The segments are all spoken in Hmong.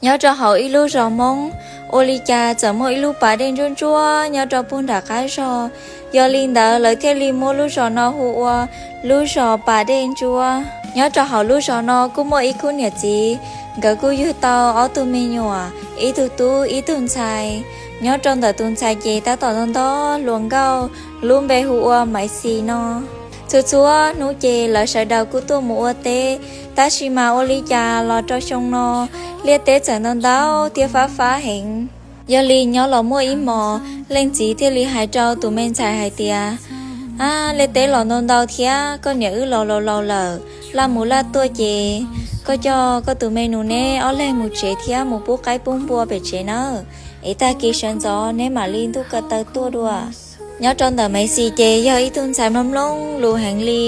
Nyob rau hauv ib lub zos Hmoob, ua li cas txawm muaj ib lub pas dej ntsuab ntsuab nyob rau puag nram qab zos. Yog li ntawd lawv thiaj li muab lub zos no hu ua lub zos Pas Dej Ntsuab. Nyob rau hauv lub zos no kuj muaj ib khub niam txiv, nkawd kuj yug tau ob tug me nyuam, ib tug tub ib tug ntxhais. Nyob rau ntawm tus ntxhais ces tab tom ntog ntog hluas nkauj, lub npe hu ua Maiv Xis no. Txhua txhua hnub ces lawv sawv daws kuj tuaj mus ua teb, tab sis mas ua li cas los rau xyoo no liaj teb txawm ntau ntau thiab fab fab heev. Yog li nyob los muaj ib hmos, leej txiv thiaj li hais rau tus me ntxhais hais tias, A, liaj teb los ntau ntau thiab, koj niam wb los laus laus lawm, laj mus laj tuaj ces koj coj koj tus me nus neb ob leeg mus tsev thiab mus pub qaib pub npua pem tsev nawb, es tag kis sawv ntxov neb mam li ntuj ko taw tuaj dua. Nyob rau ntawm Maiv Xis ces yog ib tug ntxhais mloog mloog lus heev li,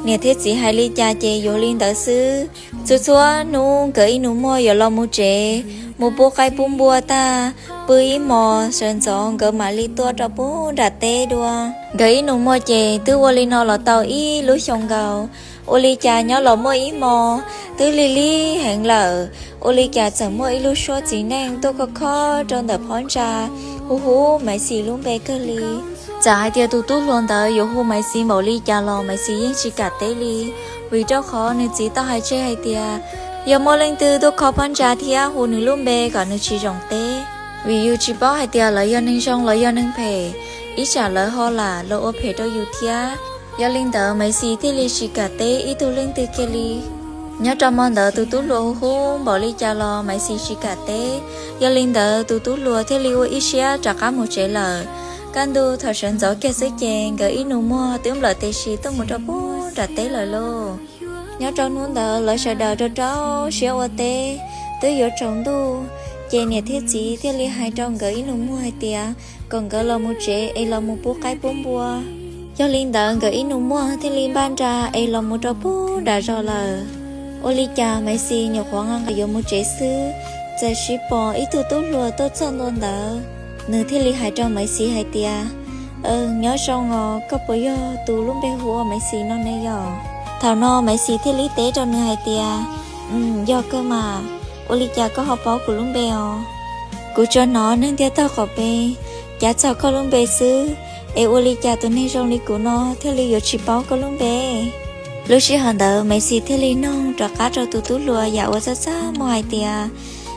niam thiab txiv hais li cas ces yuav li ntawd xwb. Txhua txhua hnub nkawd ib nus muag yuav los mus tsev, mus pub qaib pub npua tag, pw ib hmos sawv ntxov nkawd mam li tuaj rau puag nram teb dua. Nkawd ib nus muag ces twb ua li no los tau ib lub xyoo nkaus. Ua li cas nyob los muaj ib hmos, twb lig lig heev lawm, ua li cas txawm muaj ib lub suab txiv neej tuaj khob khob rau ntawm phab ntsa, hu hu Maiv Xis lub npe kawg li. Txawm hais tias tus tub hluas ntawd yuav hu Maiv Xis npaum li cas los Maiv Xis yeej tsis kam teb li, vim rau qhov nws txiv tau hais tseg hais tias, yog muaj leej twg tuaj khob phab ntsa thiab hu nws lub npe kom nws tsis zoo teb, vim yus tsis paub hais tias lawv yog neeg zoo los yog neeg phem, ib tsam lawv ho lam los ua phem rau yus thiab. Yog li ntawd Maiv Xis thiaj li tsis kam teb ib tug leej twg kiag li. Nyob rau hmo ntawd tus tub hluas hu hu npaum li cas los Maiv Xis tsis kam teb. Yog li ntawd tus tub hluas thiaj li ua ib siab rov qab mus tsev lawm. Kaj ntug thaum sawv ntxov kiag xwb ces nkawd ib nus muag twb nplawm tes si tuaj mus rau puag nram teb lawm lauj. Nyob rau hnub ntawd lawv sawv daws rau rau siab ua teb, twb yuav tsaus ntuj, ces niam thiab txiv thiaj li hais rau nkawd ib nus muag hais tias kom nkawd los mus tsev es los mus pub qaib pub npua. Yog li ntawd nkawd ib nus muag thiaj li npaj nra es los mus rau puag nram zos lawm. Ua li cas Maiv Xis nyuam qhuav nqa nqis yuav mus tsev xwb, txawm sis pom ib tug tub hluas tuaj txog ntua ntawd. Nws thiaj li hais rau Maiv Xis hais tias, Nyob zoo os, koj puas yog tus lub npe hu ua Maiv Xis no ne yom? Thaum no Maiv Xis thiaj li teb rau nws hais tias, Yog kawg mas, ua li cas koj ho paub kuv lub npe os? Kuv tsuas hnov neeg ntiaj teb qhov peb cav txog koj lub npe xwb, es ua li cas tus neeg zoo li kuv no thiaj li yuav tsis paub koj lub npe? Lub sij hawm ntawd Maiv Xis thiaj li noog rov qab rau tus tub hluas yam uas txaj txaj muag hais tias,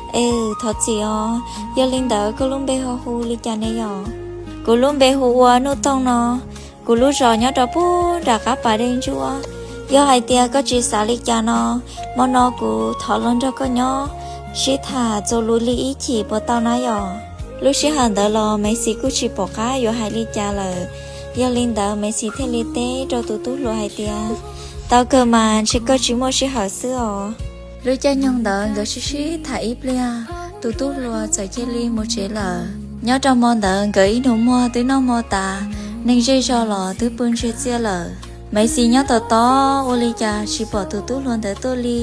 Es thov txim os, yog li ntawd koj lub npe ho hu li cas ne yom? Kuv lub npe hu ua Nuj Toog no, kuv lub zos nyob rau puag nram qab pas dej ntsuab. Yog hais tias koj tsis xav li cas no, hmo no kuv thov los nrog koj nyob sib tham txuas lus li ib chim puas tau na yom? Lub sij hawm ntawd los Maiv Xis kuj tsis pom qab yuav hais li cas lawm. Yog li ntawd Maiv Xis thiaj li teb rau tus tub hluas hais tias, Tau kawg mas, ntshe koj tsis muaj sij hawm xwb os. Lub caij nyoog ntawd nkawd sib sib tham ib pliag, tus tub hluas txawm cia li mus tsev lawm. Nyob rau hmo ntawd nkawd ib nus muag twb noj hmo tas, neeg zej zog los twb pw ntsiag txiaj lawm. Maiv Xis nyob tos tos ua li cas tsis pom tus tub hluas ntawd tuaj li,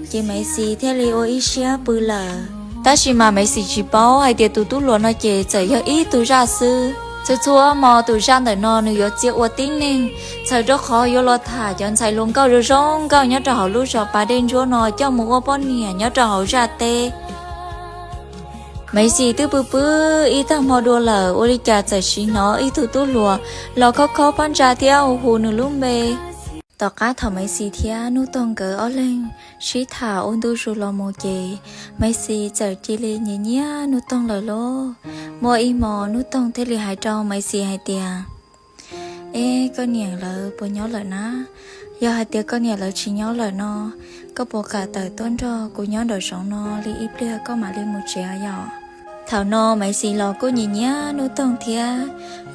ces Maiv Xis thiaj li ua ib siab pw lawm. Tab sis mas Maiv Xis tsis paub hais tias tus tub hluas no ces txawm yog ib tug zaj xwb. Txhua txhua hmo tus zaj ntawm no nws yuav txia ua tib neeg, txhawm rau qhov yuav los tham cov ntxhais hluas nkauj zoo zoo nkauj nyob rau hauv lub zos pas dej ntsuab no coj mus ua poj niam nyob rau hauv zaj teb. Maiv Xis twb pw pw ib tag hmo dua lawm, ua li cas txawm sis hnov ib tug tub hluas los khob khob phab ntsa thiab hu hu nws lub npe. Tom qab thaum Maiv Xis thiab Nuj Toog nkawd ob leeg sib tham ua ntu zus los mus ces Maiv Xis txawm cia li nyiam nyiam Nuj Toog lawm lauj. Muaj ib hmo Nuj Toog thiaj li hais rau Maiv Xis hais tias, Eb, koj niam lawv puas nyob lawm na? Yog hais tias koj niam lawv tsis nyob lawm no, koj puas kam tawm tuaj nrog kuv nyob nraum zoov no li ib pliag koj mam li mus tsev yom? Thaum no Maiv Xis los kuj nyiam nyiam Nuj Toog thiab.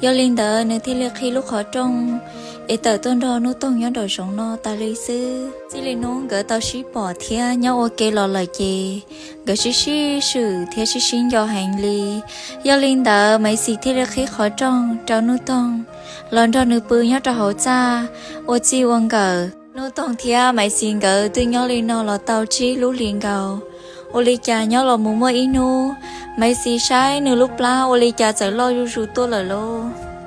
Yog li ntawd nws thiaj li qhib lub qhov rooj es tawm tuaj nrog Nuj Toog nyob nraum zoov no tas li xwb. Txij li hnub nkawd tau sib pom thiab nyob ua ke los lawm ces nkawd sib sib swm thiab sib sib nco heev li. Yog li ntawd Maiv Xis thiaj li qhib qhov rooj rau Nuj Toog los nrog nws pw nyob rau hauv txaj ua txij ua nkawm. Nuj Toog thiab Maiv Xis nkawd twb nyob li no los tau tsib lub hlis nkaus. Ua li cas nyob los mus muaj ib hnub, Maiv Xis saib nws lub plab ua li cas txawm loj zuj zus tuaj lawm lauj.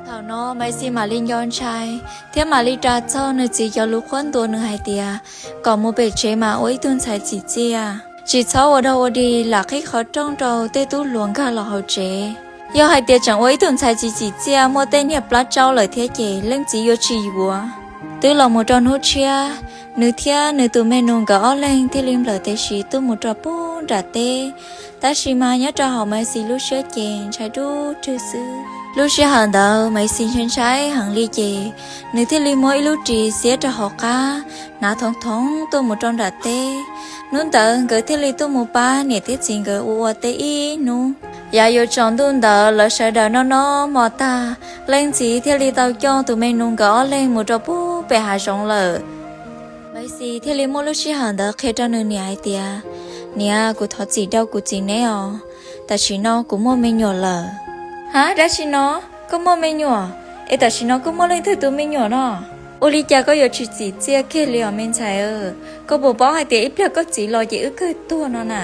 Thaum no Maiv Xis mam li nco ntshai thiab mam li ras txog nws txiv cov lus qhuab ntuas nws hais tias kom mus pem tsev mas ua ib tug ntxhais txim txiaj. Tsis txhob ua dog ua dig lam qhib qhov rooj rau tej tub hluas nkag los hauv tsev. Yog hais tias tseem ua ib tug ntxhais txiv txim txiaj muaj tej niag plab tsaub lawm thiab ces leej txiv yuav tsis yuav. Twb los mus rau hnub tshiab, nws thiab nws tus me nus nkawd ob leeg thiaj li nplawm tes siv tuaj mus rau pub nram teb. Tab sis mas nyob rau hauv Maiv Xis lub siab ces ntshai dub rwg xwb. Lub sij hawm ntawd Maiv Xis ntshai ntshai heev li ces nws thiaj li muab ib lub ris xiab rau hauv qab, hnav thoov thoov tuaj mus rau nram teb. Hnub ntawd nkawd thiaj li tuaj mus pab niam thiab txiv nkawd ua ua teb ib hnub. Yav yuav tsaus ntuj ntawd lawv sawv daws noj noj mov tag, leej txiv thiaj li tau coj tus me nus nkawd ob leeg mus rau pub pem hav zoov lawm. Maiv Xis thiaj li muaj lub sij hawm ntawd qhia rau nws niam hais tias, Niam, kuv thov txim rau kuv txiv neb os, tam sim no kuv muaj me nyuam lawm. Ha, dab tsi no? Koj muaj me nyuam? Es tam sim no koj muaj leej twg tus me nyuam no? Ua li cas koj yuav tsis txim txiaj kiag li os me ntxhais? Koj puas paub hais tias ib pliag koj txiv los ces wb kawg tuag no na.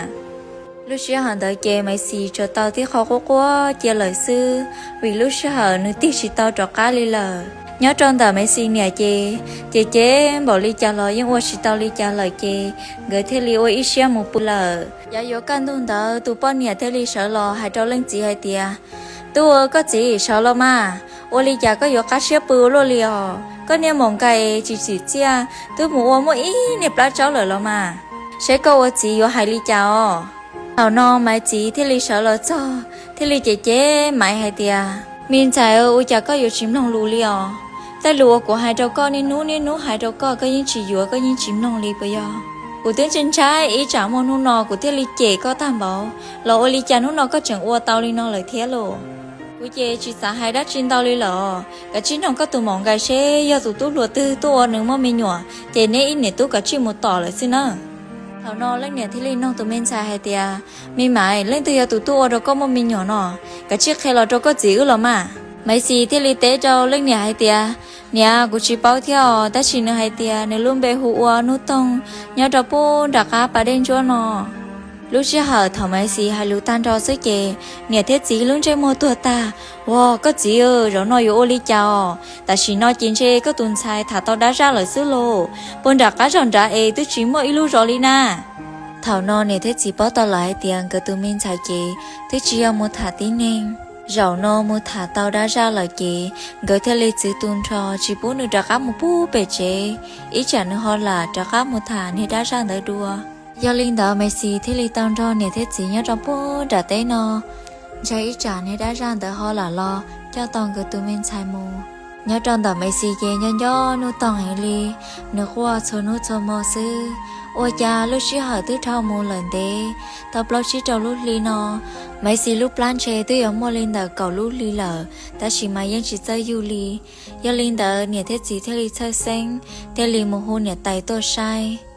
Lub sij hawm ntawd ces Maiv Xis tsuas tau tib qho quaj quaj cia lawm xwb, vim lub sij hawm nws tig tsis tau rov qab li lawm. Nyob rau ntawm Maiv Xis niam ces, ces cem npaum li cas los yeej ua tsis tau li cas lawm ces nkawd thiaj li ua ib siab mus pw lawm. Yav yuav kaj ntug ntawd tus poj niam thiaj li sawv los hais rau leej txiv hais tias, Tub, koj txiv sawv los mas, ua li cas koj yuav qab siab pw ua luaj li os? Koj niag maum nkais tsis txim txiaj twb mus ua muaj ib niag plab tsaub lawm los mas, saib koj ua txiv yuav hais li cas os? Thaum no Maiv Xis thiaj li sawv los txog thiaj li cem cem Maiv hais tias, Me ntxhais, ua cas koj yuav tsis mloog lus li os? Tej lus uas kuv hais rau koj niaj hnub niaj hnub hais rau koj, koj yeej tsis yuav, koj yeej tsis mloog li puas yog? Kuv twb ntshai ntshai ib tsam muaj hnub no kuv thiaj li cem koj tag npaum los ua li cas hnub no koj tseem ua tau li no lawm thiab lauj? Kuv ces tsis xav hais dab tsi ntau li lawm, kav tsij noog koj tus maum nkais seb yog tus tub hluas twg tuaj ua nws muaj me nyuam ces neb ib niam tub kav tsij mus tom lawm xwb nawb. Thaum no leej niam thiaj li noog tus me ntxhais hais tias, Me Maiv, leej twg yog tus tuaj ua rau koj muaj me nyuam no? Kav tsij qhia los rau koj txiv wb los mas. Maiv Xis thiaj li teb rau leej niam hais tias, Niam, kuv tsis paub thiab os, tab sis nws hais tias nws lub npe hu ua Nuj Toog, nyob rau pub nram qab pas dej ntsuab no. Lub sij hawm thaum Maiv Xis hais lus tag nrho xwb ces niam thiab txiv lub ntsej muag tuag tag. Ua, koj txiv, zaum no yuav ua li cas os? Tam sim no ces ntshe koj tus ntxhais tham tau dab zaj lawm xwb lauj. Puag nram qab zog nrad es twb tsis muaj ib lub zos li na. Thaum no niam thiab txiv paub tau lawm hais tias nkawd tus me ntxhais ces twb tsis yog mus tham tib neeg. Zaum no mus tham tau dab zaj lawm ces nkawd thiaj li txwv tu nrho tsis pub nws rov qab mus pub pem tsev, ib tsam nws ho lam rov qab mus tham niag dab zaj ntawd dua. Yog li ntawd Maiv Xis thiaj li tau nrog niam thiab txiv nyob rau pub nram teb no, ntshai ib tsam niag dab zaj ntawd ho lam los coj tau nkawd tus me ntxhais mus. Nyob rau ntawm Maiv Xis ces nco nco Nuj Toog heev li, nws quaj txhua hnub txhua hmo xwb. Ua cas lub sij hawm twb dhau mus lawm ntev tau plaub tsib rau lub hli no, Maiv Xis lub plab ntshe twb yuav muaj li ntawm kaum lub hli lawm, tab sis mas yeej tsis txawj yug li. Yog li ntawd niam thiab txiv thiaj li txhawj xeeb, thiaj li mus hu niam tais tuaj saib.